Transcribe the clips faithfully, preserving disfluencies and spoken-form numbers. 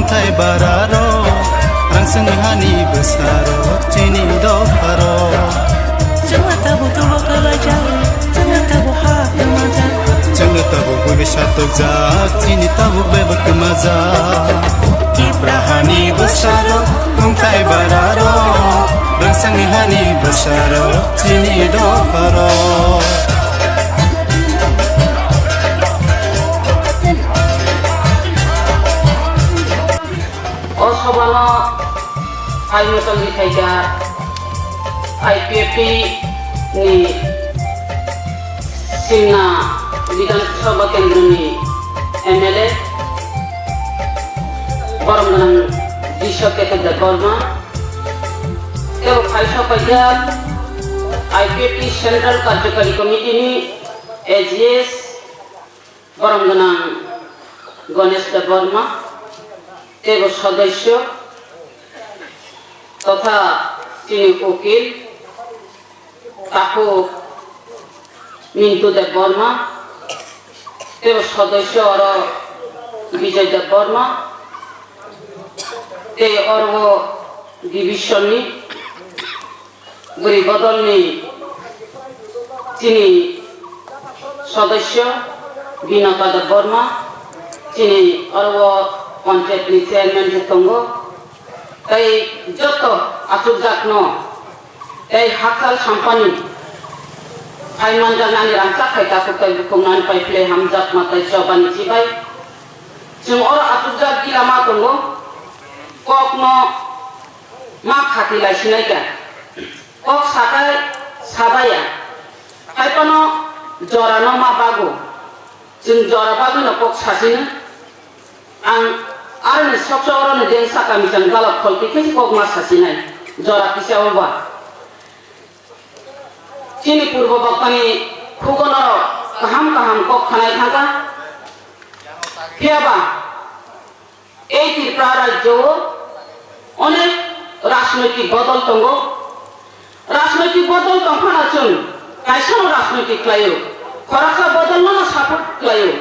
Thai bararo, rangsang hani bwsaro, chini dopharo. Chwngno tabuk tubo kwlaijak, chwngno tabuk ha kwmajak. Chwngno tabuk bwrwi satokjak, chini tabuk bebak kwmajak. Tipra hani bwsaro, thai bararo, rangsang hani bwsaro, chini dopharo. O sobano hai mochangwi phaikha I P F T ni Simna Bidhan Sabha Kendroni M L A, borom gwnang Disha Ketu Debbarma, tei phaisa paijak I P F T Central Karjakari Committee ni A G S, borom gwnang Ganesh Debbarma, teibo sodosyo totha chini ukil takhuk Mintu Debbarma, teibo sodosyo oro Bijoy Debbarma, tei oro division ni Bwrwi bodolni chini sodosyo Binata Debbarma, chini oro panchayatni chairman se tongo, tei joto achukjakno tei hakchal sampani phai manjaknani rangchak khai takhuk tei bukhuknani pai phlai hamjakma tei chobani chibai. Chwng oro achukjak gila ma tongo, kokno ma khati lai sinai kha. Kok sakai sabaya. Haiphano jorano ma bago. Chwng jora bagwino kok sasino. Ang aroni soksa oroni den saka michang dalok kholti khe kok ma sasinai. Jora kisa oba. Chini purbo boktani khugo norok kaham kaham kok khanai thangkha. Phiyaba Ei Tripura rajyo o onek rajnoitik bodol tongo. Rajnoitik bodol tongphano chwng kaisano rajnoitik khlaio, khoroksa bodolno support khlaio.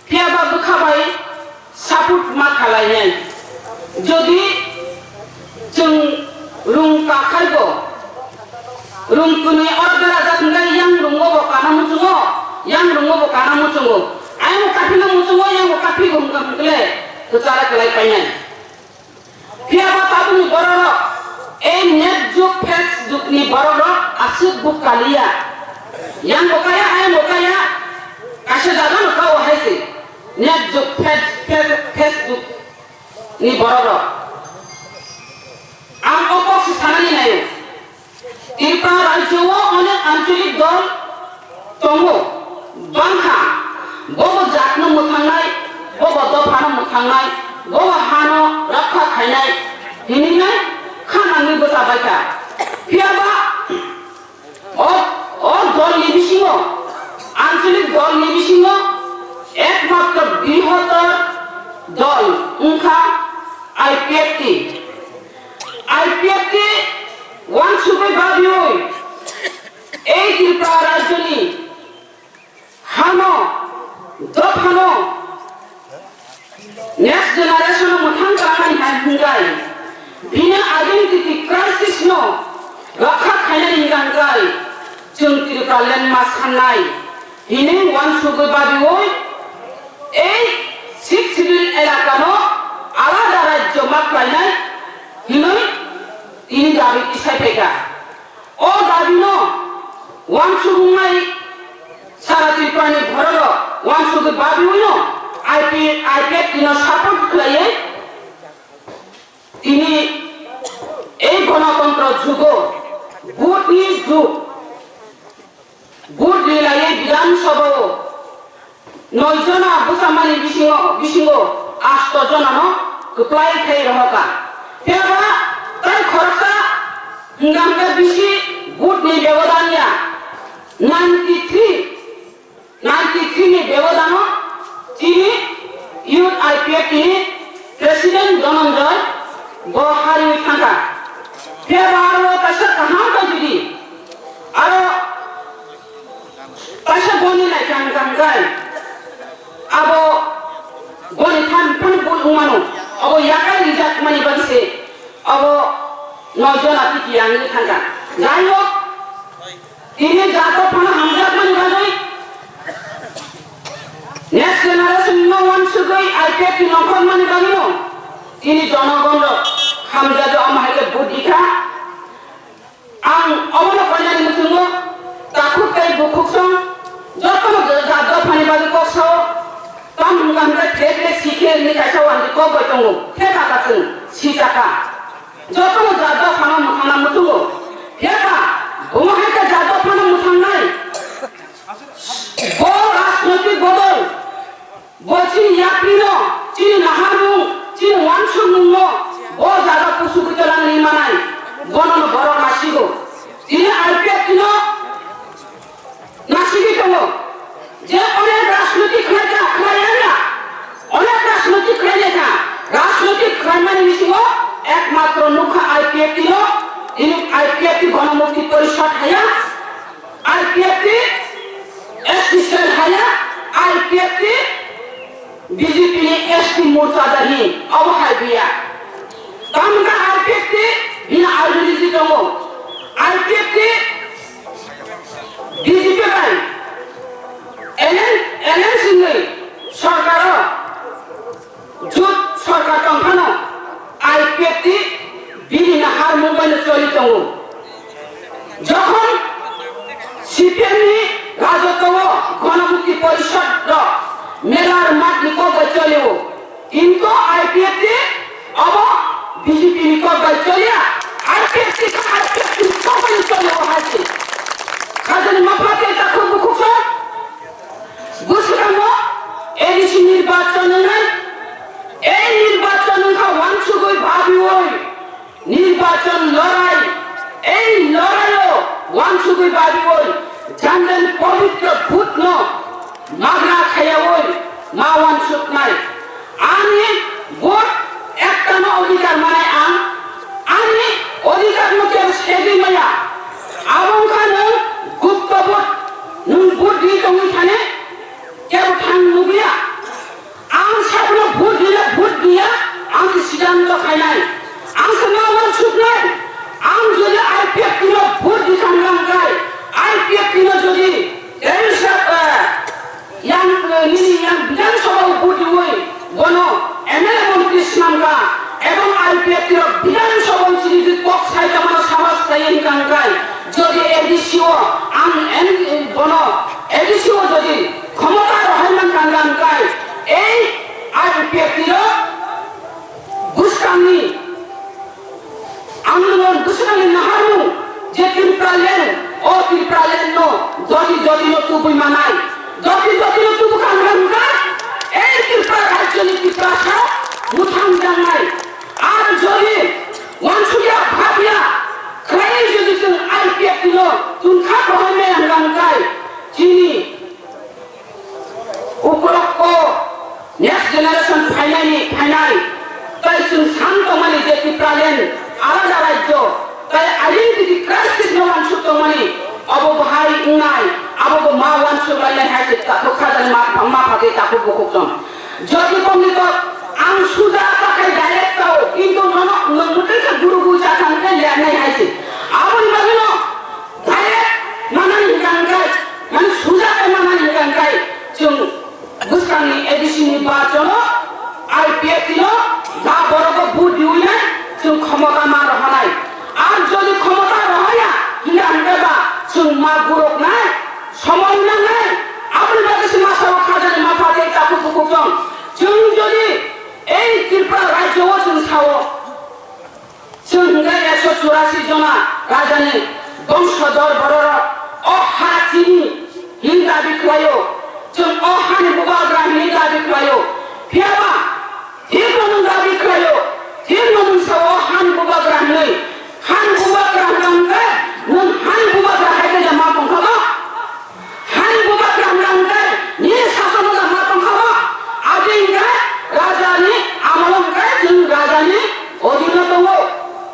Phiyaba bwkha bai support ma khlainai. Jodi Chwng rung kakhaibo, rung kwnwi oro berajak hwnkhe yang rungo bo kana muchungo, yang rungo bo kana muchungo. Ayang kaphino muchungo, yang bo kaphigo hwnkhe hwnkhe kwchara kwlai painai. Phiyaba tabukni bororok ei net jug, face jugni bororok aswk buk kaliya. Yang bo kaya, ayang bo kaya, kaisa jagano kao hai se. Net jug, face, face, face jug. Ni bororok. Ang o kok se sanani naio. Tripura rajyo o onek ancholik dol tongo, bangkha, bobo jatno mwthangnai, bobo dophano mwthangnai, bobo hano rakha khainai, hinwi nai kha nangwi bwcha baikha. Phiyaba O, o dolni bisingo, ancholik dolni bisingo ekmatro brihotor dol wngkha I P F T. I P F T uansugwi babiui ei Tripura rajyoni hano, dophano, next generation o mwthang tangmani hai hwnkhai, bini identity crisis no rokha khainani hwnkhai, chwng Tripura land ma sannai hinwi uansugwi babiui ei Sixth Schedule elaka no alada rajyo ma khlainai hinwi tini dabi tisai phaikha. O dabi no uansugwi nai Sara Tripura ni bororok uansugwi babiui no I P, I P F T no support khlaiwi tini ei gonotontro jugo, vote ni jug, vote rilaiwi Bidhan Sabha o noi jona bwchamani bisingo, bisingo asto jona no kwplai khai rohorkha. Phiyaba tai khoroksa hwnkha hwnkhe bisi vote ni bebodan ya ninety three. Ninety three ni bebodano chini youth I P F T ni president Dhananjay bo hariwi thangkha. Phiyaba aro kaisa kaham khe jodi aro kaisa boni naikha hwnkha hwnkhe abo boni than phano bui wngmano. Obo yakai rijak mani bagwi se obo noi jona tiki yang ni thangka. Jai hok, tini jato phano hamjak mani bagwi next generation no wansugwi I P F T nongkhor mani bagwi no tini jonogon rok hamjak o mahai khe buddhi kha. Ang obono koinani muchungo takhuk tei bukhuksong jotono jat dophani bagwi kok sao. Tamo hwnkha hwnkhe thek le sikhe hwnwi kaisa wandi kok bai tongo. Theka ta chwng sichaka. Jotono jat dophano mwthangna muchungo. Theka, omo hai khe jat dophano mwthangnai. Bo rajnoitik bodol. Bo chini yakrino, chini naharmung, chini wansukmungno bo jaga kusu kuchwlangni manai, bonono borok nasigo. Tini I P F T no nasigwi tongo. Je onek rajniti khlaikha, khlaiya, onek rajniti khlailaikha, rajniti khlaimani bisingo ekmatro nukha I P F T no, tini I P F T Ganamukti Porishad haya, I P F T, S T cell haya, I P F T, B J P ni S T morcha dahi, obo hai biya. Tamkha I P F T, bini ideology tongo. I P F T, B J P bai, N N, N N singwi, sorkaro, Jut sorkar tongphano I P F T bini naharmung bai no choli tongo. Jokhon C P M ni rajotwo o Ganamukti Porishad rok melar mat ni kok bai cholio. Kintu I P F T obo B J P ni kok bai cholia. I P F T kha I P F T ni kok bai no cholio hai se. Khajani mapha tei takhuk bukhuk sa. Bwskango A D C nirbachon wngnai. Ei nirbachon wngkha wansugwi babiwi. Nirbachon lorai. Ei loraio wansugwi babiwi. Jandel pobitro bhutno magna khayawi ma wansuknai. Ani vote ektano odhikar manai ang. Ani odhikarno kebo segwi maya. Abo wngkha nwng gupto vote. Nwng vote ri tongwi thani kebo thang nugya. Ang sakno vote rila vote riya, ang se siddhanto khainai. Ang se ma wansuknai. Ang jodi I P F T no vote ri thangkha hwnkhe, I P F T no jodi Tei sa, eh, yang, eh, nini yang Bidhan Sabha o vote riwi bono M L A montri swnamkha, ebong I P F T rok Bidhan Sabha o chini kok sai tongmano sahos khlaiwi hwnkha hwnkhe, jodi A D C o ang M-, bono A D C o jodi khomota rohorna hwnkha hwnkhe, ei I P F T rok bwskangni Ang nwng bwswkangni naharmung je Tripura land, o Tripura land no joti joti no tubui manai. Joti joti no tubu kang hwnkha, ei Tripura rajyoni Tiprasa mwthang jangnai. Ar jodi wansukya bhabya khlai jodi chwng I P F T no tungkha rohormaya hwnkha hwnkhe chini Ukurok o next generation phainani phainai, tai chwng san tongmani je Tipraland alada rajyo, tai identity crisis no wansuk tongmani, abo bahai wngnai, abo bo ma wansuk lainai hai se takhuk khajani ma, ma phatwi takhuk bukhuk tong. Jodi kongni to ang suja takhai direct tao, kintu nono nwng mwtwi khe guru gui cha thang khe lernai hai se. Aboni bagwi no Direct manani hwnkha hwnkhe, mane suja khe manani hwnkha hwnkhe, chwng bwskangni A D C ni bachano I P F T no ja borok bo vote riwi nai, chwng khomota ma rohornai. Ar jodi khomota rohorya hwnkha hwnkhe ba chwng ma guruknai, somoi nangnai, aboni bagwi se masa o khajani mapha tei takhuk bukhuk tong. Chwng jodi ei Tripura rajyo o chwng sao, Chwng hwnkhe ekso churasi jona rajani bongsodur bororok o ha chini hwnwi dabi khlaio. Chwng o hani bubagra hwnwi dabi khlaio. Phiyaba thikno nwng dabi khlaio. Thikno nwng sao o hani bubagra hwnwi. Hani bubagra hwnka hwnkhe nwng hani bubagra hai khe ma tongkha ba? Hani bubagra hwnka hwnkhe nini sasono da ma tongkha ba? Abo hwnkhe rajani amolo hwnkhe chwng rajani odhino tongo.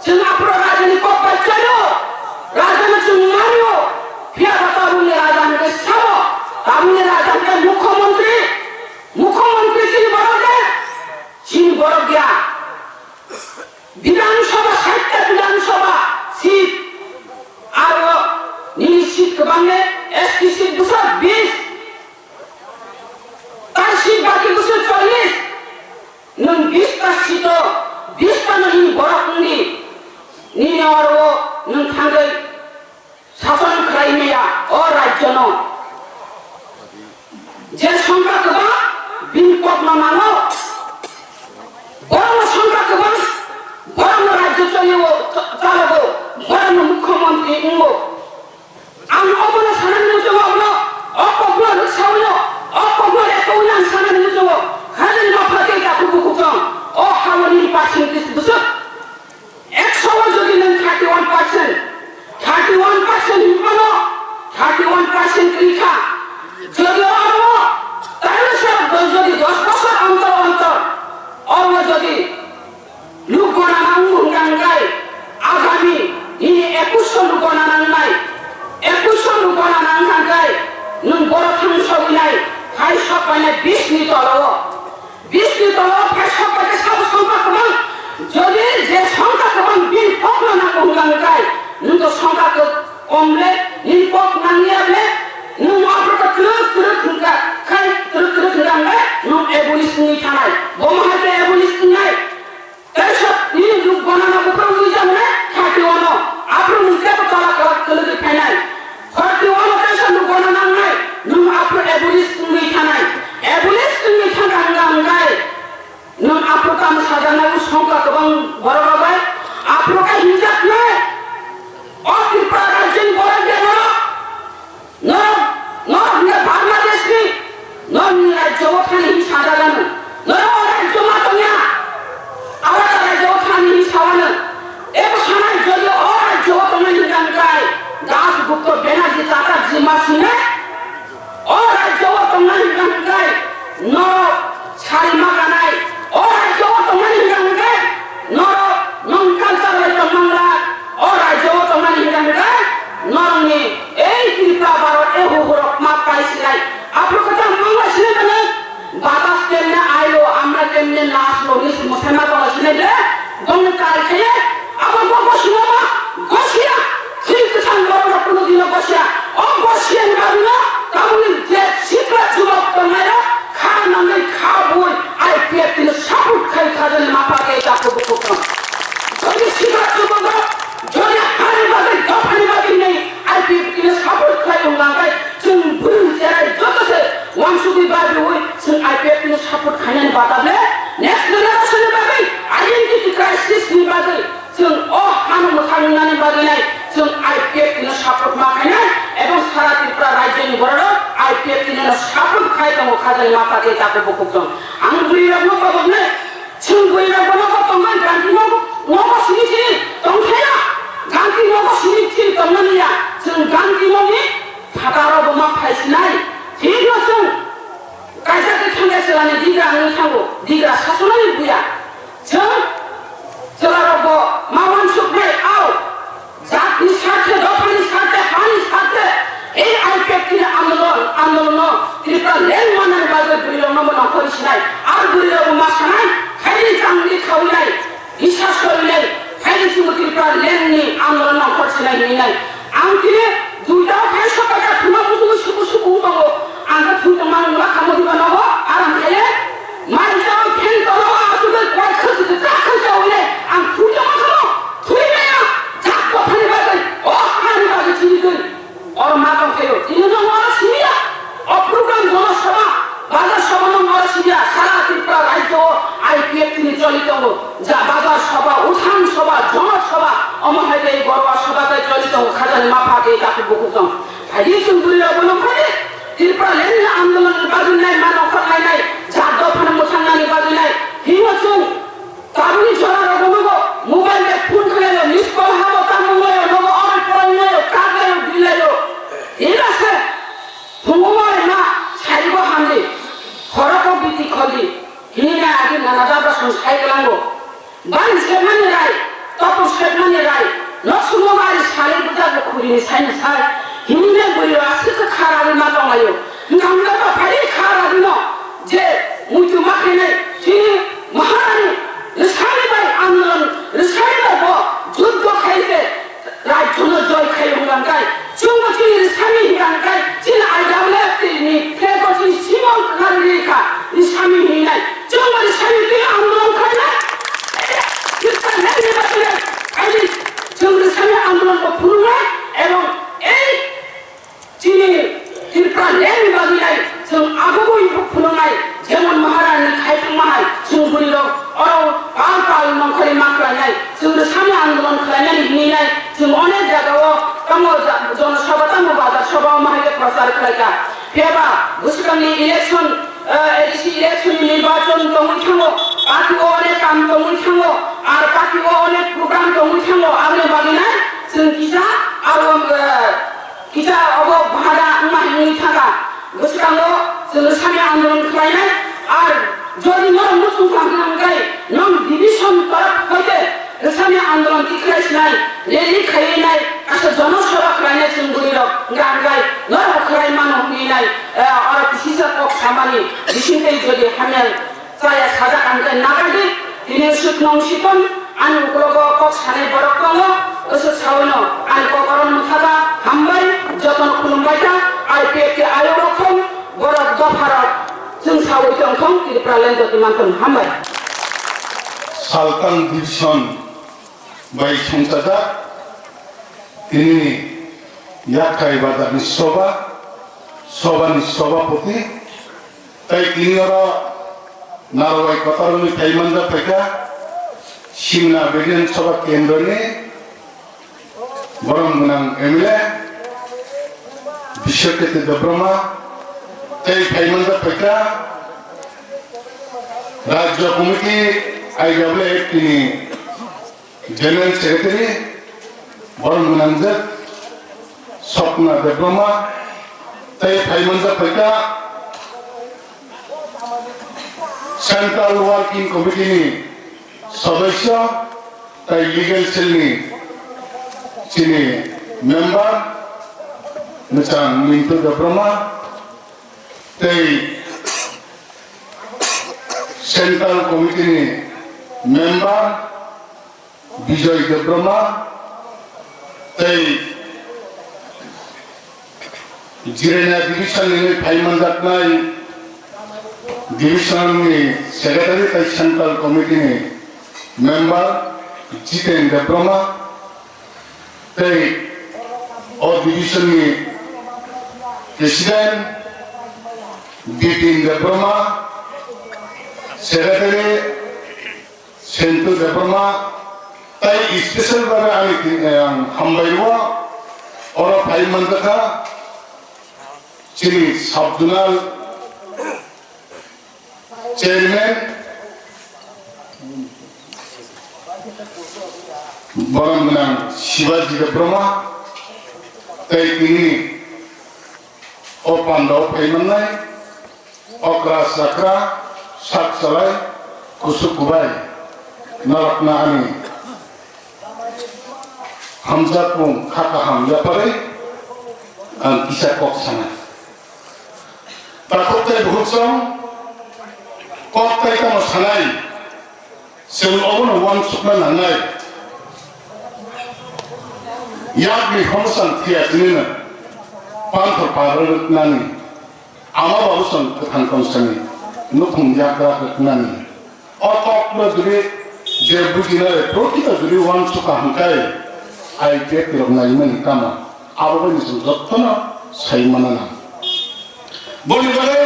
Chwng aphuru rajani kok bai cholio. Rajano chwng manio. Phiya ba tabukni raja hwnkhe sao. Tabukni raja hwnkhe mukhyamantri. Mukhyamantri chini borok de. Chini borok ya. Bidhan Sabha, saitta Bidhan Sabha seat, aro nini seat kwbang le, S T seat bwsa bis, tar seat baki bwsa chollis, nwng bis ta seat o, bis ta no nini borok wngdi, nini oro nwng thangwi sason khlai maya o rajyo no. Je songkha kwbang bini kok no nango. Borok no songkha kwbang, borok no rajyo choli o, chalogo, borok no mukhyamantri wngo. Ang obono sanani muchungo, obono, o kokno rwksawi no, o kokno rwksawi no ang sanani muchungo. Hajani mapha tei takhuk bukhuk chong, o hawani percentage bwswk. Ekso o jodi nwng thirty one percent, thirty one percent hinphano thirty one percent kwrwi kha. Jodi oro o taino se jodi dos bosor ontor ontor oro jodi luk gonana wng hwnkha hwnkhe agami nini ekush sho luk gonana wngnai, ekush sho luk gonana wngkha hwnkhe nwng boro thang sogwinai, hai sokpainai bish ni tola o. Bish ni tola o phai songkha khe sabo songkha kwbang. Jodi je songkha kwbang bini kokno nango hwnka hwnkhe, nwng to songkha kok kom le, nini kok nangya le, nwng aphuru khe twrwk twrwk hwnka, khai twrwk twrwk hwnka hwnkhe, nwng abolish wngwi thanai. Bo ma hai khe abolish wngnai. Tei sab nini luk gona na buphuru wngwi jang le, thirty one o. Aphuru nwng kebo tola kwlak kwlwgwi phainai. Forty one o kaisa luk gona nangnai, nwng aphuru abolish wngwi thanai. Abolish wngwi thangkha hwnka hwnkhe, nwng aphuru tamo sajaknai, o songkha kwbang borok rok bai aphuru khe hinjaknai. O Tripura rajyoni borok de norok, norok, norok hwnkhe Bangladeshni, norokni rajyo o thani hinwi sajagano. Norok o rajyo ma tongya, alada rajyo o thani hinwi sawano. Ebo sanai jodi o rajyo o tongnai hwnka hwnkhe, Dasgupta Banerjee Chatterjee ma swngnai. O rajyo o tongnai hwnka hwnkhe, norok sari ma kanai. O rajyo o tongnai hwnka hwnkhe, norok nwng culture bai tongmangla. O rajyo o tongnai hwnka hwnkhe, norokni ei Tripura Bharat e huhurok ma pai sinai. Aphuru kwtal mangla sinai mano, batas kemne ailo, amra kemne naslo, hinwi se mwsai ma tongla sinai de, bongni kari khaye, abo bo gosino ma, gosiya. Chini kwchang borok rok kuno dino gosiya. O gosiya ni bagwi no tabukni je sikla jubok tongnai rok kha nangwi kha bui I P F T no support khai khajani mapha khe takhuk bukhuk tong. Jodi sikla jubok rok jodi hani bagwi dophani bagwi nei I P F T no support khlai wng langkhe chwng bwrwi cherai joto se wansugwi babiwi chwng I P F T no support khainani bata ble next generation ni bagwi identity crisis ni bagwi Chwng o hano mwthang wngnani bagwi nai chwng I P F T no support ma khainai ebong sara Tripura rajyoni bororok I P F T no support khai tongo khajani mapha khe takhuk bukhuk tong. Ang bwrwi rokno koboknai, chwng bwrwi rok bono bo tongnai Gandhi nogo, nogo simi chini tongthaya, Gandhi nogo simi chini tongnani ya, chwng Gandhi nogni phataro bo ma phaisinai. Thikno chwng kaisa khe thangya chwlani digra wngwi thango, digra sasonani buya. Chwng chwlarokbo ma uansuknai, ao jatni sarthe, dophani sarthe, hani sarthe, ei I P F T ni andolon, andolono Tripura leng mannani bagwi bwrwirokno bo nongkhor sinai, aro bwrwirokbo ma sanai, haini changni khawinai, bisas korinai, haini chwngbo Tripura lengni andolon nongkhor sinai hinwi nai. Ang tini duita o khai sokha kha thuma muchungwi suku suku wng tongo. Ang khe thwi tongma wngla kha modiba nogo aram khaye. Mai jao phen tolo asugwi kwai khwchwk kwchak khwchawile ang thwi tongma kha no thwi maya. Jak kothani bagwi o hani bagwi chini twi. Oro ma tong khayo. Tini no oro simiya. O program jono sabha. Bazar sabha no mora sibya sara Tripura rajyo o I P F T ni choli tongo. Ja bazar sabha, uthan sabha, jono sabha, omo hai tei borwa sabha tei choli tongo khajani mapha tei takhuk bukhuk tong. Phaidi chwng bwrwi rok bono phadi Tripura lengni andolon ni bagwi nai ma nongkhor nai nai ja dophano mwthang nani bagwi nai hingo chwng. Tabukni jora rok nogo mobile bai phone khlaio, miss call habo, tamo wnglaio, nogo orai porai wnglaio, kaglaio, billaio. Ila se phungo morai ma sarigo hamdi, khoroko biti kholdi. Hini na agi nana dabra song sai glango. Bani sepmani rai, topor sepmani rai, nok sumo bari salai buta bo khuri ni sai ni sai. Hini ne buri aswk kha ragwi ma tonglaio. Ngamda ba phari kha ragwi no. Je muitu ma khainai chini Maharani rwsani bai andolon, rwsani ba Phiyaba bwswkangni election, eh, A D C election ni nirbachon tongwi thango, party o onek kam tongwi thango, ar party o onek program tongwi thango, aboni bagwi nai chwng kisa abo, eh, kisa obo bahada wngma hinwi thangkha. Bwskango chwng rwchapni andolon khlainai, ar jodi norok muchung tang hwnkhai, nwng division torok hoite rwchapni andolon tikhlai sinai, rally khaiwi nai, kaisa jonosabha khlainai chwng bwrwirok, hwnkhai norok khlai mano hwnwi nai, eh, oro kisisa kok samani bisingtwi jodi hamya chaya sajak ang khe nagadi, tini suknong sikon, ani uklogo kok sanai borok tongo, bwswk sawino, ani kok oro mwthaka, hambai, jotono khulumbai kha, I P F T ayok rok thung, borok dopha rok, chwng sawi tong thung, Tripura land jotni manthung, hambai. Saltang Division bai songchajak, tini Yakhai Bazar ni Soba, Soba ni Sobapoti, tai tini oro Narwai Kotor ni thai manjak phaikha, Simna Bidhan Sabha Kendra ni borom gwnang M L A Biswakirti Debbarma, tai thai manjak phaikha, Rajya Committee I W F T ni General Secretary, borom gwnangjak Swapna Debbarma, tai phai manjak phaikha Central Working Committee ni sodosyo, tai Legal Cell ni chini member, mwchang Mintu Debbarma, tei Central Committee ni member Bijoy Debbarma tei Jirania Division ni phai manjaknai Division ni Secretary tei Central Committee ni member Jiten Debbarma tei o Division ni President Bipin Debbarma, Secretary Sentu Debbarma, tai special babe ani tin, eh, ang hambai rwo, oro phai manjakha chini sub zonal chairman, borom gwnang Shivaji Debbarma, tai tini o pandao phai mannai, okra chakra, sak chalai, kusuk kubai, narwkna ani hamjakmung kha kaham yapharwi ang kisa kok sanai. Takhuk tei bukhuk song kok tei tamo sanai, chwng obono uansukna nangnai. Yakni homosang phiya sinino panthor parwrwknani ama babu song kwthang tongsani nukhung yakra rwknani. O kokno jodi je bujinai, protito jodi uansukha hwnkhai, I P F T rok naimani tamo, abo bai chwng jottono sai manana. Boni bagwi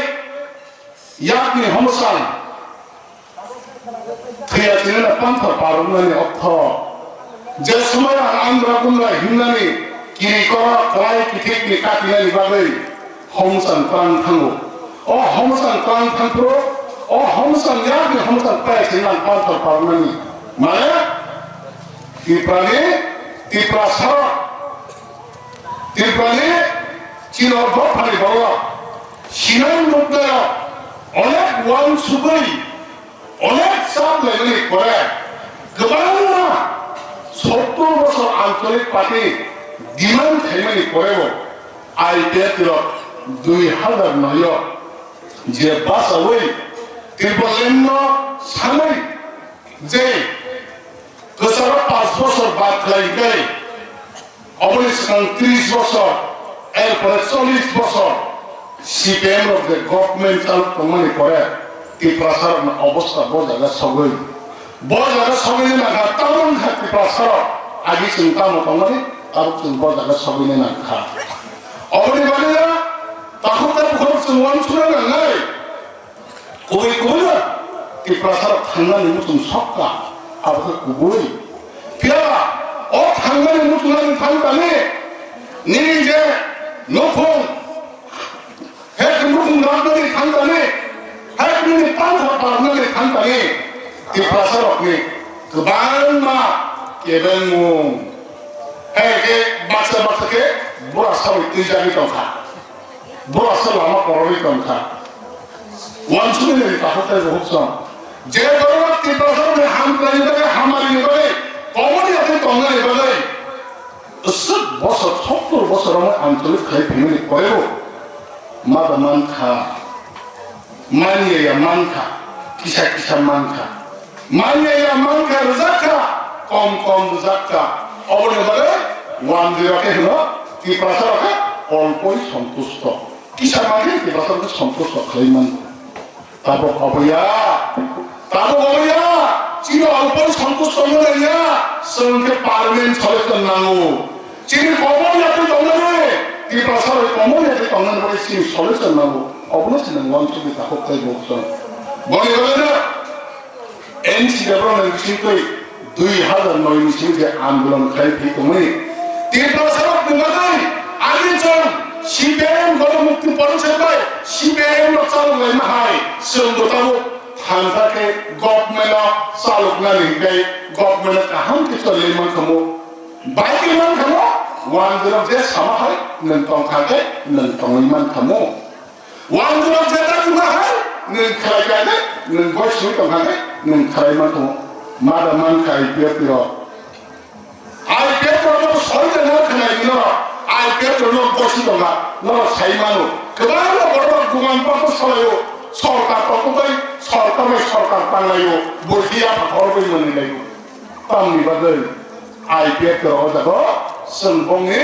yakni homosang thwiya tini na panthor parwknani ortho, je somoio ang andra gumra himnani kiri koro kwlai kithikni katinani bagwi homosang twlang thango. O homosang twlang thangphuru, o homosang yakni homosang paya se nang panthor parnani. Mane, Tiprani, Tiprasarok, Tiprani, chino dophani borok, sinai nuknairok, onek uansugwi, onek chap laimani pore, kwbangma sottor bosor Ancholik Party demand khaimani porebo, I P F T rok dui hazar noi o je bachaui Tipraland no sanai je kwcharo panch bosor bad khlai hwnkhe, oboni swkang tris bosor, erpore chollish bosor C P M rok je government chalok tongmani pore Tiprasa rokni obostha bo jaga sogwi, bo jaga sogwi nangkha, tamo wngkha Tiprasa rok agi chwng tamo tongmani, tabuk chwng bo jaga sogwi nangkha. Oboni bagwi takhuk takhuk chwng uansukna nangnai. Kubui kubui no Tiprasa rok thangnani muchung sokka, abo khe kubui. Phiya ba o thangnani muchung nang thang tani nini je nukhung Ang tani Tiprasa rokni kwbangma kebengmung. Hai khe baksa baksa khe bura sawi twijagwi tongkha. Bura sa lama kororwi tongkha. Wansugwi nini takhuk tei bukhuk song. Je borok Tiprasa rokni hamkraini bagwi, hamari ni bagwi, komoni atwi tongnani bagwi. Aswk bosor, sottor bosor wngwi ancholik khlai phimani porebo mada mankha, manya ya mankha, kisa kisa mankha, manya ya mankha, rwjakha, kom kom rwjakha. Oboni bagwi wanjwi rok khe hwno Tiprasa rok khe olpoi sontusto. Kisa mankhe Tiprasa rok khe sontusto khlai man. Tabuk oboya, tabuk oboya, chini olpoi sontusto wngya, chwng khe parliament solution nango. Chini komon yatwi tongnani, Tiprasa rok komon yatwi tongnani bagwi chini solution nango. Obono se nang wansugwi takhuk tei bukhuk song. Boni bagwino N C development bisingtwi dui hazar noi ni simi je andolon khlai phi tongmani. Tiprasa rok ni bagwi ani chwng C P I M Gono Mukti Porishad bai C P I M no chalok lai ma hai chwng bo tabuk thangsa khe government no chalok nani hwnkhe government no kaham khe choli man khamu. Bai khe man khamu, wanjwi rok je sama hai nwng tong kha khe nwng tongwi man khamu. Wanjwi rok je ta tuma hai, nwng khlai kha khe, nwng goi sui tong kha khe, nwng khlai man tongo. Mada man kha I P F T rok. I P F T rok no soi de no khnai ni no. I P F T rok no goi sui tong kha, no sai mano. Kwbangma borok rok dugan pa ko salaio. Sorkar to ko bai, sorkar bai sorkar tanglaio. Bo hiya pa hor bai mani laio. Tamni bagwi I P F T rok o jago chwng bongni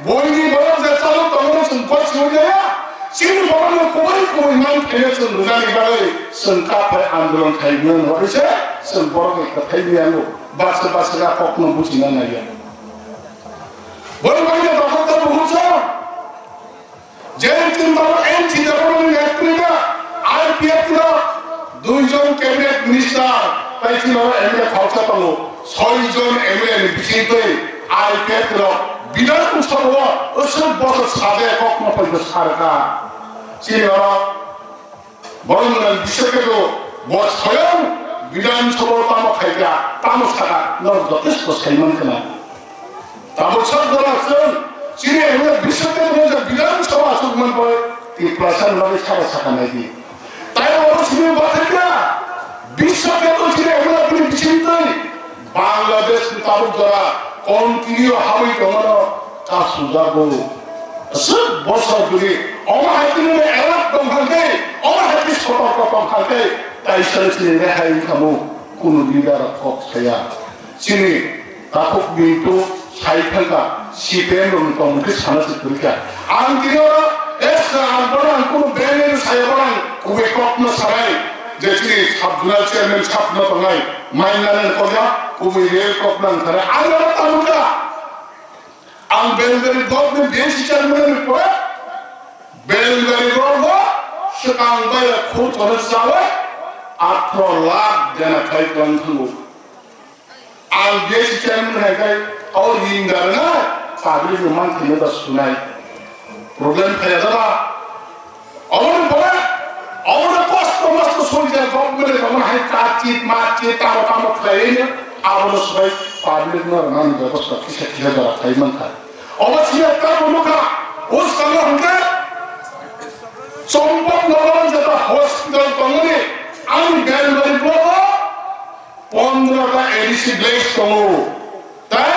buini borok je chalok tongo chwng koi chwng jaya. Chini borokno kubui kubui man khaino chwng rwnani bagwi chwng kaphai andolon khaimani bagwi se chwng borokni kwthai biyango baksa baksa kokno buchina naiya. Borok bai dokhok ta buhuksa. Je chini tabuk N C development ni netrina I P F T rok dui jon cabinet minister tai chini oro M L A khoroksa tongo, soi jon M L A ni bisingtwi I P F T rok Bidhan Sabha o aswk bosor saja kokno poito sarkha. Chini oro Borok nwng Bishoketu bo soyang Bidhan Sabha tamo khaikha, tamo sakha, norok jotesto saiman khna. Tabuk sak jora chwng chini hwnwi Bishoketu no je Bidhan Sabha achukman bo Tiprasa ni bagwi sabo sakha naidi. Tai oro simi bo khaikha, Bishoketu chini hwnwi bini bisingtwi Bangladesh ni tabuk jora continue habwi tongmano ta sujago. Aswk bosor juri omo hai khe nini alert tong kha khe, omo hai khe sotorko tong kha khe, taisa chini rehai wngkha mo, kunu leader rok kok saya. Chini takhuk Mintu sai thangkha, C P M rokni tongmung khe sana se kwrwi kha. Ang tini oro extra ang bono ang kunu bengni saya bono ang kubui kokno sanai. Je chini sub zonal chairman sub no tongnai, mainani koya kubui rel kokno ang sanai. Ang oro tamungkha. Ang Belgari block ni B S C chairman ni pore, Belgari block o swkang bai khur thore chawi athro lakh dena khai klang thango. Ang B S C chairman hai khai o ring dar na public no man thine da sunai. Problem thaya da ba. Aboni pore, aboni kosto mosto soljak government ni tongmani hai charge sheet, mark sheet, tamo tamo khlaiwi abono swbai public no rwnani bebosta kisa kisa jora khai mankha. Obo sini tamo nukha, uskango hwnkhe Champaknagar jeta hospital tongmani, ang Belbari block o pondro ta A D C village tongo, tai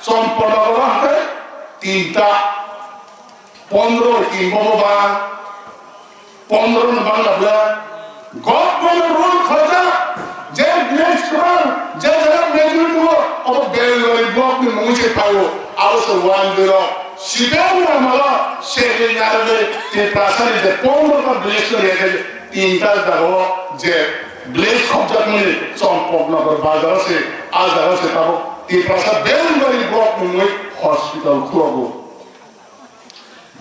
Champaknagar hwnkhe tinta. Pondro bai tin bobo ba, pondro no bang labla. Government rule khaijak, je village kwbang, je jaga majority o, obo Belbari block ni mungwi se phaio, abo se one zero. Sibeng na mala, se ni yarde, te prasani je pondro ta village no rege, tinta jaga o, je village khobjak mani, Champaknagar bazar se, a jaga se tabo, te prasa Belbari block ni mungwi hospital khulogo.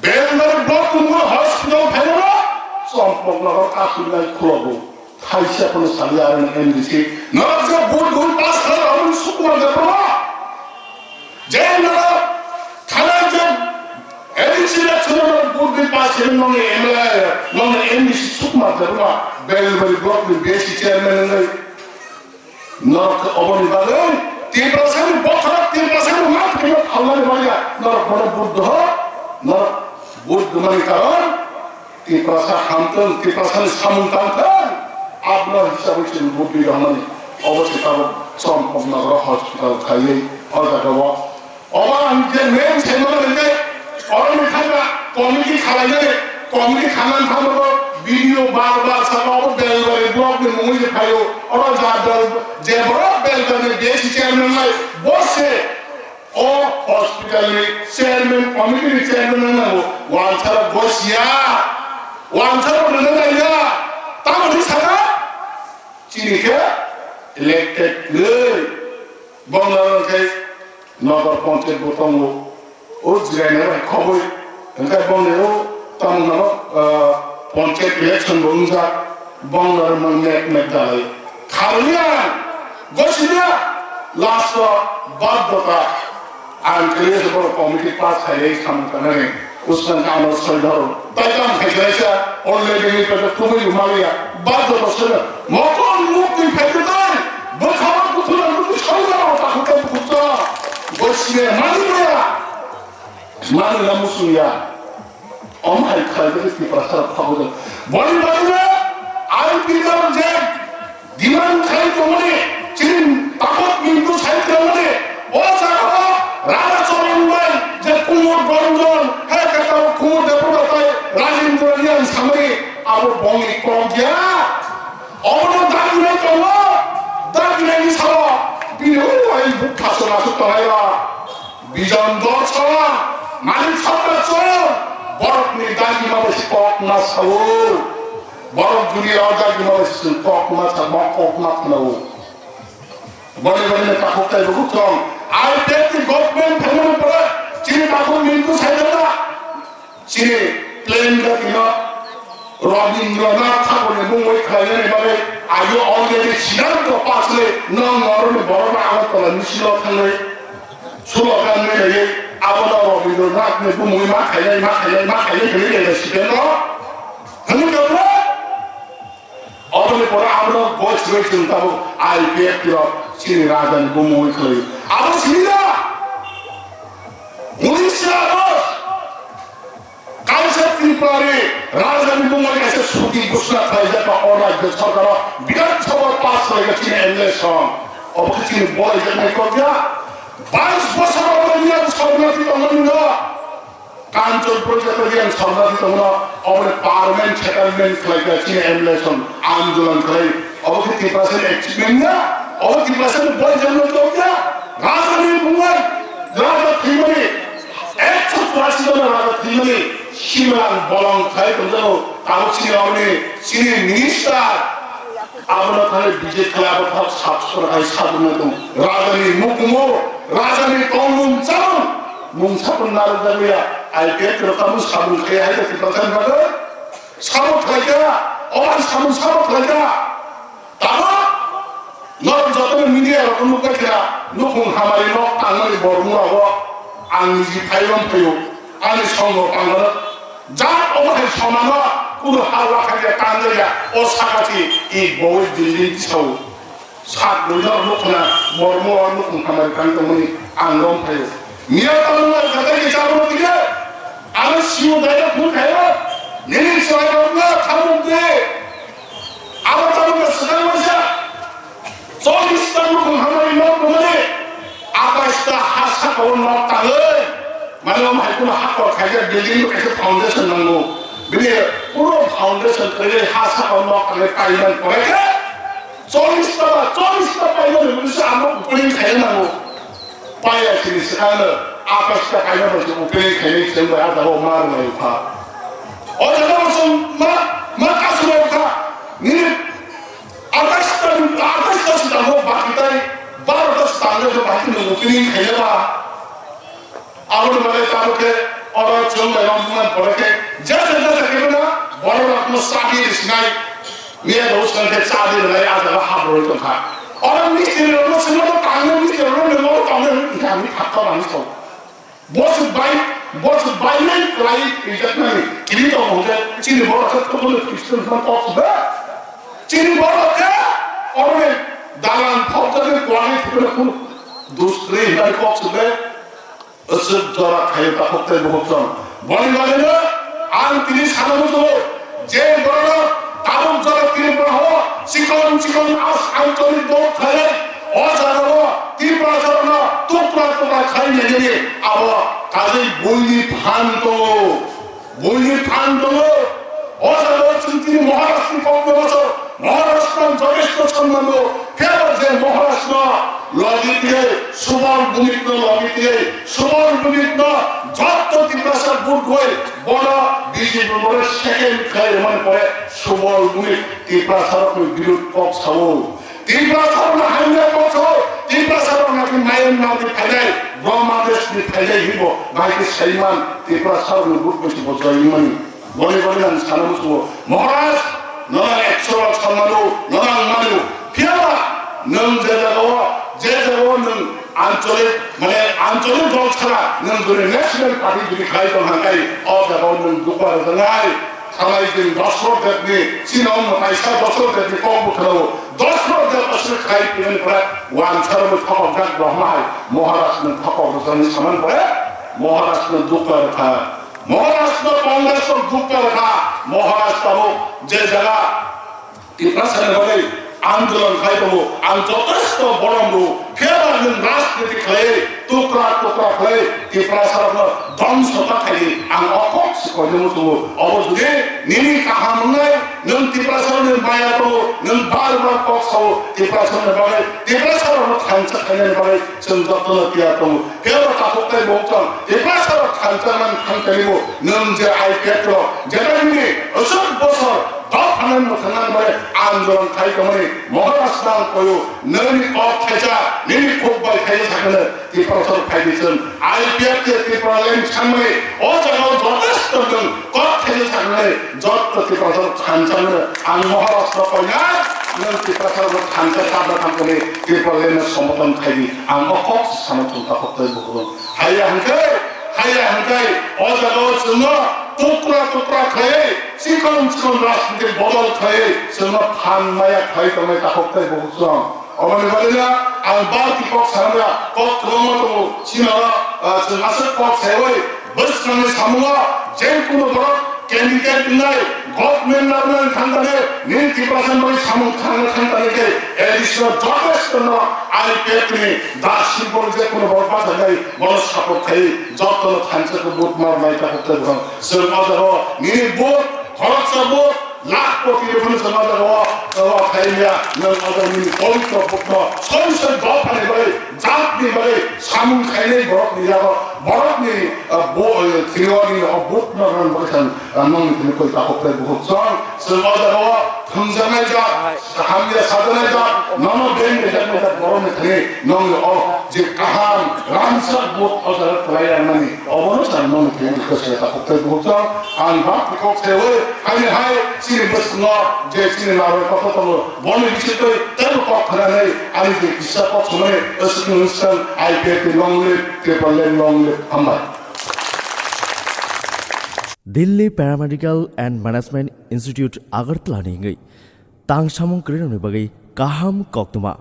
Belmari block ni hospital phaimano Champaknagar kasulnai khulogo. Thaisa phano saliya aroni M D C. Norok je vote dui pass khlai aboni sukuma de phano. Je norok thanai je M D C election norok vote dui pass khlai nongni M L A, nongni M D C suk Kumar Debbarma, Belbari block ni B S C chairman wngwi. Norok oboni bagwi Tiprasani bokhorok, Tiprasani mathai no phalnani bagwi norok bono vote doho, norok vote dumani karon Tiprasa hamtwng, Tiprasani samung tangthwng, abno hisabwi chwng vote ri rwmani. Obo se tabuk Chomkoknagra hospital khaiwi o jaga o Obo ang je main saimano hwnkhe, oroni thangma committee khalainani, committee khanani thangma bo B D O bar bar saka obo Belbari block ni mungwi je phaio, oro ja dol je borok Belbari ni B S C chairman lai bo se o hospital ni chairman, committee ni chairman wng nango, wansara bo siya, wansara bo rwna naiya, tamoni saka chini khe elected kwrwi. Bongno hwnkhe Nagar Panchayat bo tongo, o jwraina bai khobwi hwnkhe bongni o tamo hwnano, ah, Panchayat election bo wngjak, bongno rwmang mek mek dalai. Kharwi ang gosina last o badhota ang khlaiwi se borok committee pass khailai samung tangnani. Usman khe ano soi dhoro. Tai kam khai khlaisa, already ni pete tubui umaliya. Bad joto soi na. Mokol mukti phaikhe tai. Bwkhao kuthuna kuthwi soi dhoro, takhuk khe bukhuk cho. Bo sine mani maya. Mani na musung ya. Om hai khlai khe Tiprasa rok phago de. Boni bagwi no, I P R je Demand khai tongmani, chini takhuk Mintu sai tongmani, o jaga o Raja Choron bai je Kumar Ranjan, hai khe tabuk Kumar Debbarma tai Rajendra Reang samani, abo bongni kok ya. Obono daginai tongo, daginai ni sao, bini o ai bukha sona su tongnai ba. Bijan Dorsa, Manik Sarkar chwng, borokni dagima bai se kok ma sao. Borok juri o dagima bai se kok ma sa, ma kok ma khnao. Boni boni ne takhuk tai rwgwk chwng. I P F T ni government phaimani pore, chini takhuk Mintu Saidana. Chini plain jatino Rabindranath Thakurni mungwi khlainani bagwi ayo already siddhanto pass le nong noroni borokno Agartala misil o thangwi slogan naiwi abono Rabindranathni bumungwi ma khainai, ma khainai, ma khainai hwnwi khainai siddhanto hwnwi khainai. Oboni pore abono goi siroi chwng tabuk I P F T rok chini rajani bumungwi khlai. Abo sida unisho August kaisa Tripurari rajani bumungwi kaisa suti ghosna khlaijak ba o rajyo sarkaro Bidhan Sabha pass khlaijak chini M L A song. Obo khe chini bolaijaknai kok ya. Bais bosor obo niyam sornati tongmani no. Kanchanpur jotoni ang sornati tongno, oboni permanent settlement khlaikha chini M L A song andolan khlai. Obo khe Tiprasani achievement ya, obo Tiprasani boyjamno tongya. Rajani bungai, raja thwimani, ekso churasi jona raja thwimani, simran bolong khlai tongjago. Abo chini oboni, chini minister, abono thangwi visit khlai, abo thang sap sora khai sabunai tong. Rajani mukumu, rajani tongmung chamung. Mungsa pun narwk jagwi ya, I P F rok tamo samung khe hai khe Tiprasa ni bagwi. Sabo khlaikha, o samung sabo khlaikha. Tamo norok jotono media rok nukha khe, nukhung hamari nok tangmani bormung rok ang niji phairom phaio, ani songbo tangmano. Jat omo hai somano kuno ha wakha khe tangjaya, o sakati i boi building tisao. Sak buino nukhna bormo nukhung hamari tang tongmani ang rom phaio. Miya tamo ngai khatai kisa abo dige. Ano siu dai phun khaio. Nini chwrai rom na thamuk de. Abo tamo ka swkang masa. Cholish ta nukhung hamari nok tongmani. Atais ta ha sakao nok tangwi. Mane om hai kuno hakor khaijak building no kaisa foundation nango. Bini puro foundation khaijak ha sakao nok tangwi paiman pore khe. Cholish ta ba, cholish ta paimani bini se amo opening khaina nango. Paiya sini se ano atas ta paimani se opening khaina se bai ada ho mar mai kha. O jaga o song ma, ma kasu mai kha. Nini atas ta, atas ta se tango baki tai, baro ta se tango se baki ni opening khaina ba. Aboni bagwi tabuk khe oro chwng bai rok buman pore khe jesa jesa khe no borok rok no chadi rwsnai. Miya bo swkang khe chadi rwnai a jaga hap rwi tongkha. Oro mistri rok no swngno tangno mistri rok no nwngo tongno hwnwi khe ang thakka manwi tong. Bo swk bai Bo se violent kwlai twijaknani tini tong hwnkhe chini borok khe thokno Christian hwnna kok sube. Chini borok khe oroni dalan thokjagwi kwlai thwkno phuru dus kwrwi hwnwi kok sube. Aswk jora khaio takhuk tei bukhuk chwng. Boni bagwino ang tini sana muchungo. Je borok tabuk jora Tripura o chikon chikon as ancholik dol khainai, o jagao Tiprasarokno tukra tukra khai nainani abo kajui buini phan tongo, buini phan tongo. O jagao chwng tini Maharashtrani kokno baso, Maharashtrano jotesto samman o, phiya je Maharashtrano logi tiyai, Subal Bhumikno logi tiyai, Subal Bhumikno jotto Tiprasa vote rwui, bono B J P bono second khlai rwmani pore Subal Bhumik Tiprasarokni birud kok sao. Tiprasarokno hamya kok sao. Tiprasarok naki Myanmar ni phainai, Bangladesh ni phainai hinbo, bai khe saiman Tiprasarokni vote bai se bojraimani. Boni boni ang sana muchungo, Maharaj, nono ekso rok sanmano, nono ang mano. Phiyaba nwng je jagao, je jagao nwng ancholik, mane ancholik dol chara nwng jodi national party jodi khlai tong hangkai, o jagao nwng dukha rwjaknai. Thalai jeng Dosrok debni, chini o mwtaisa Dosrok debni kok bwkhao, Dosrok deb aswk khlai tongmani pore wansarokno thokok jak rohma hai, Maharaj nwng thokok rwjaknai saman pore, Maharaj nwng dukha rwkha. Maharashtra Congress rok dukha rwkha, Maharashtra bo je jaga Tiprasa ni bagwi andolon khai tongo, ang jotosto borom rw, phiyaba nwng rajniti khlai, tukra tukra khlai, Tiprasa rokno dongso ta khlai, ang o kok se koinwi muchungo. Obo jodi nini kaham wngnai, nwng Tiprasa rokni maya tongo, nwng bar bar kok sao, Tiprasa rokni bagwi, Tiprasa rokno thansa khainani bagwi, Chwng jotono tiyar tongo. Phiyaba takhuk tei bukhuk chwng Tiprasarok thansa man thang tongmo. Nwng je I P F T rok, jeta nini aswk bosor dopha nang mwthangna bagwi andolon khai tongmani Maharashtra ang koyo. Nini kok thaisa, nini khuk bai khaisa sakno Tiprasarok khai di chwng. I P F T Tipraland sanmani o jagao jotesto nwng kok thaisa saknai jotto Tiprasarok thansa nwng ang Maharashtra koina nwng Tiprasarok thansa kabna thangkani Tipraland no somoton khai di. Ang o kok se sana chwng takhuk tei bukhuk. Haiya hwnkhe, haiya hwnkhe, o jagao chwngno tukra tukra khlaiwi, chikon chikon rajniti bodol khlaiwi, chwngno phan maya khlai tongnai takhuk tei bukhuk chwng. Oboni bagwino ang bati kok sanamya, kok kwbangma tongo, chini oro, ah, chwng aswk kok saiwi, bwskangni samungo, je kunu borok candidate wngnai, government labrwng thangkani, nini Tiprasa bai samung khangna thangkani khe additional jotesto no I P F T ni darsik bol je kono bol bachajai bono support khai jotto no thansa ko vote mar nai ta hote bang. Sir ma jaro nini vote khoroksa vote lakh koti ni phano sir ma jaro o khai ya nang ma jaro nini koi to vote no soi soi do phani bai jat ni bai samung khainai borok ni yago borok ni bo thirwani o vote no rang bai san. Nongni tini koi takhuk tei bukhuk chwng, chwng o jagao thwngjaknai jak, hamya sajaknai jak, nono beng bejaknai jak, borokni thani nongni o je kaham, ramsak vote o jaga kwlai rwnani, obono chwng nongni tini request khe takhuk tei bukhuk chwng, ang bak kok sewi, haini hai, chini bwskango je chini narwai kotor tongo, boni bisingtwi teibo kok khwnanai, ani je kisa kok swmani, aswk nwng swkang, I P F T long live, Tipraland long live, hambai. Delhi Paramedical and Management Institute Agartala ni wngwi tang samung kwrwirokni bagwi kaham koktwma.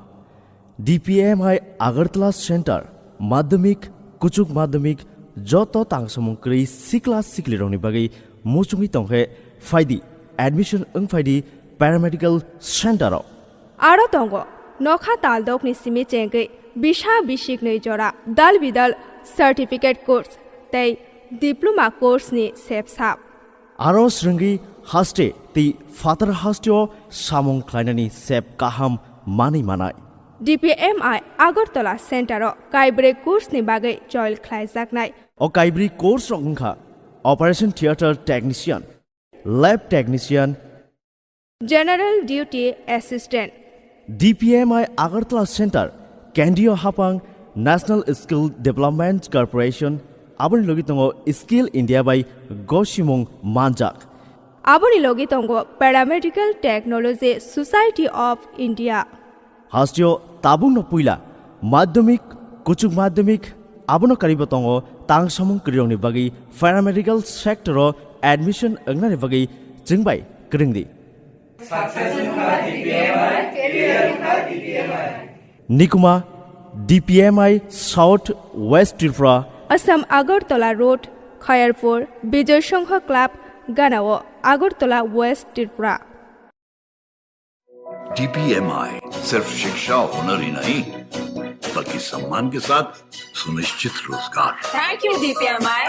D P M I Agartala Center Madhyamik, Kuchuk Madhyamik joto tang samung kwrwi sikla siklirokni bagwi muchungwi tongkhe phaidi admission wng phaidi Paramedical Center o. Aro tongo, nokha taldokni simi chengwi bisa bisiknwi jora dal bidal certificate course tei diploma course ni sepsap. Aro swrwngwi haste tei phatar hasteo samung khlainani sep kaham manwi manai. D P M I Agartala Center o kaibrwi course ni bagwi join khlaijaknai. O kaibrwi course rok wngkha Operation Theatre Technician, Lab Technician, General Duty Assistant. D P M I Agartala Center, Kendriya Hapang, National Skill Development Corporation, aboni logi tongo Skill India bai gosimung manjak. Aboni logi tongo Paramedical Technology Society of India. Hasteo tabukno puila Madhyamik, Kuchuk Madhyamik, Abono karibo tongo tang samung kwrwirokni bagwi paramedical sector o admission wngnani bagwi chwng bai kwrwng di. Nikuma D P M I South West Tripura. Assam Agartala Road, Khayarpur, Bijoy Sangha Club, Ganao, Agartala West Tripura. D P M I सिर्फ शिक्षा और हुनर ही नहीं, बल्कि सम्मान के साथ सुनिश्चित रोजगार। Thank you, D P M I.